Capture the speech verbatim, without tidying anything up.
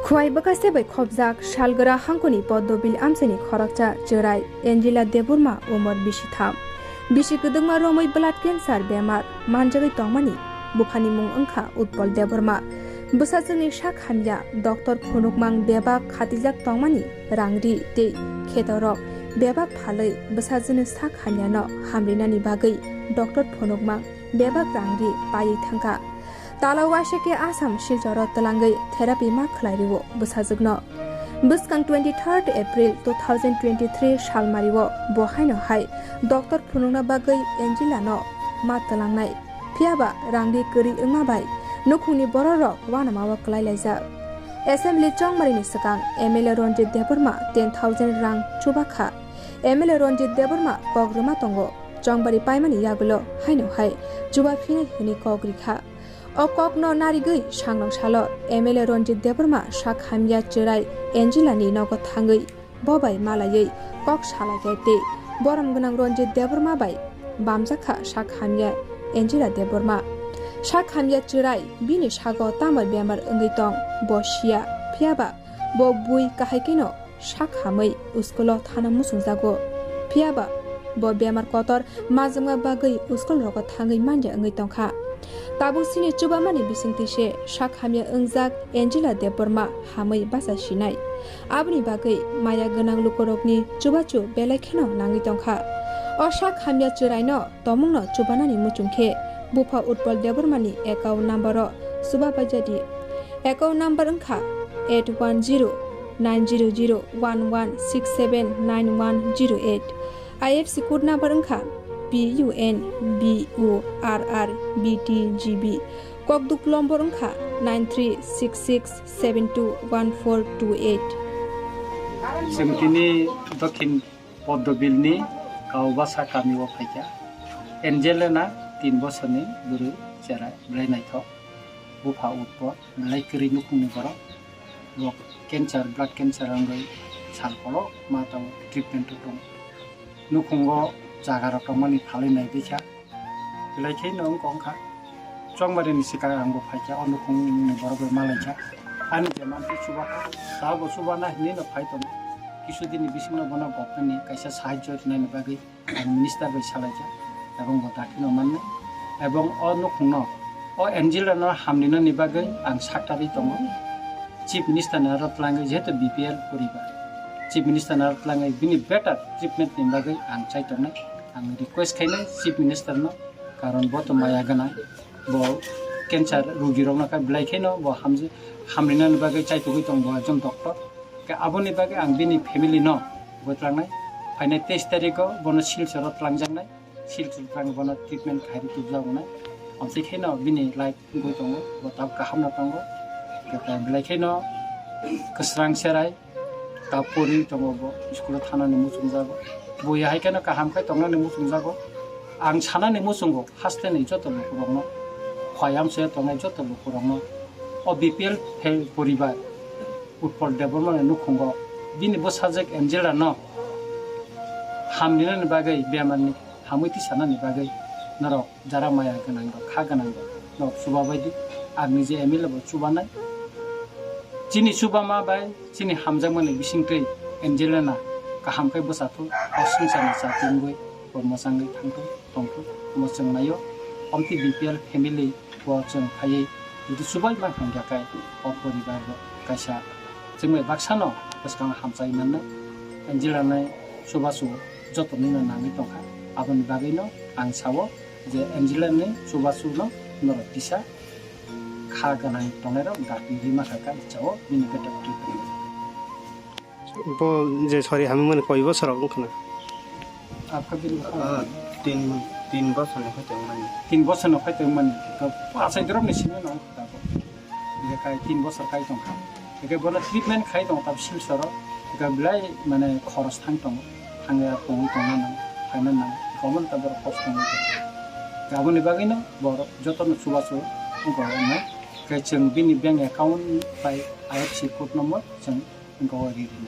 Khwai bwkhaste bai khopjak salgra hangkoni Poddobil amchaini khoroksa chwrai Angela Debbarma, umor bisi tham. Bisi kwdwkma romwi blood cancer bemar manjagwi tongmani buphani mung wngkha Utpal Debbarma. Bwsajwkni sak hamya, doctor phunukmang bebak khatijak tongmani rangri tei khetorok bebak phalwi bwsajwkni sak hamyano hamrinani bagwi doctor phunukmang bebak rangri paiwi thangkha. Tala waisa khe Assam Silcharo twlangwi therapy ma khlai rwo bwsajwkno. Bwskang twenty-third April two thousand twenty-three salmario bo haino hai doctor phunukna bagwi Angela no ma twlangnai. Phiyaba rangri kwrwi wngma bai nukhungni bororok uanama o kwlai laijak. Assembly chongmarini swkang M L A Ranjit Debbarma ten thousand rang chubakha. M L A Ranjit Debbarma kok rwma tongo, chongbari paimani yagulo haino hai chuba phinai hwnwi kok rikha. O kokno narigwi sangrong salo M L A Ranjit Debbarma sak hamya chwrai Angela ni nogo thangwi bo bai malaiwi kok salaikha tei borom gwnang Ranjit Debbarma bai bamjakha sak hamya Angela Debbarma. Sak hamya chwrai bini sago tamo bemar wngwi tong bo siya, phiyaba bo bui kahai kheno sak hamwi school-o thana muchungjago. Phiyaba bo bemar kotor majwkma bagwi school-rogo thangwi manya wngwi tongkha. Tabuk chini chubamani bisingtwi se sak hamya wngjak Angela Debbarma hamwi bacha sinai. Aboni bagwi maya gwnang lukurokni chubachu belai kheno nangwi tongkha. O sak hamya chwraino tomungno chubanani muchung khe bupha Utpal Debbarmani account number-o chuba baijadi. Account number wngkha eight one zero nine zero zero one one six seven nine one zero eight. I F C code number wngkha P U N B O R R B T G B. Kokduk lombor wngkha nine three six six seven two one four two eight. Chwng tini Dokhin Poddobilni Kaubasa kamio phaikha. Angelina tin bosorni bwrwi, chera belai naithok, bupha utpor, belai kwrwi nukhungni borok. Bo cancer, blood cancer wngwi sal kolok ma tongo, treatment o tongo. Nukhungo jaga rok tongmani phalwi nai bwkha. Belai kheno wngkha wngkha. Chongmari ni swkang ang bo phaikha, o nukhung ni borok bai malaikha. Ani je manpi chubakha, ta bo chubana hinwi no phai tongo. Kisu din ni bisingno bono government ni kaisa sahajjo rinani bagwi ang minister bai salaikha, ebong bo dakhino mannai. Ebong o nukhungno, o Angela no hamninani bagwi ang saktarwi tongo. Chief Minister ni aro twlangwi, jehetu B P L poribar, Chief Minister ni aro twlangwi bini better treatment ni bagwi ang chai tongnai. Ang request khainai Chief Minister no, karon bo to maya gwnang, bo cancer rugi rok no kha belai kheno bo hamje-, hamrinani bagwi chaitugwi tong bo ekjon doctor. Khe aboni bagwi ang bini family no bo twlangnai. Phainai teis tarikh o bono Silchar o twlangjaknai. Silchar twlang bono treatment khairi tubjago nai. Amtwi kheno bini life wngwi tongo, bo tab kaham no tongo. Khe belai kheno kwsrang serai tab pori tongo bo, school o thanani muchungjago. Bo ya hai kheno kaham khai tongnani muchungjago. Ang sanani muchungo hasteni joto lukurokno, khwai amchoi tongnai joto lukurokno, o B P L phe-, poribar Utpal Debbarmani nukhungo bini bwsajwk Angela no hamninani bagwi, bemarni hamwi tisanani bagwi norok jara maya gwnang rok, kha gwnang rok, norok chubabaidi. Ang nije M L A bo chubanai. Chini chubama bai chini hamjakmani bisingtwi Angelina kaham khe bwsathu, o swngcharni chati wngwi bo mwchangwi thangthu, tongthu, omo chwng naio. Omtwi B P L family bo chwng phaiwi jodi chubai mankha hwnkhe, o poribar bo kaisa chwngbai baksano bwskango hamchai mannai. Angelina ni chubachu joto nini nangwi tongkha, aboni bagwino ang sao je Angelina ni chubachuno norok kisa kha gwnang tongnairok dakti rima kha kha sao bini better treatment. Bo je sori hamwi mani koi bosor rok wngkha na? Apha bini Ah, tin, tin bosor ni khaitong mani. Tin bosor no khaitong mani. To achai drop ni simi no wngkha bo. Ye kai tin bosor kai tongkha. Eke bono treatment khai tongo tab Silchar o. Eke belai mane khoros thang tongo. Thangya tongwi tongna nang, phaina nang. Komon ta borok kosto wngwi tongo. Aboni bagwi no borok joto no chubachu wngkha wngkha. Khe chwng bini bank account bai I F C code number chwng wngkha o ri ri.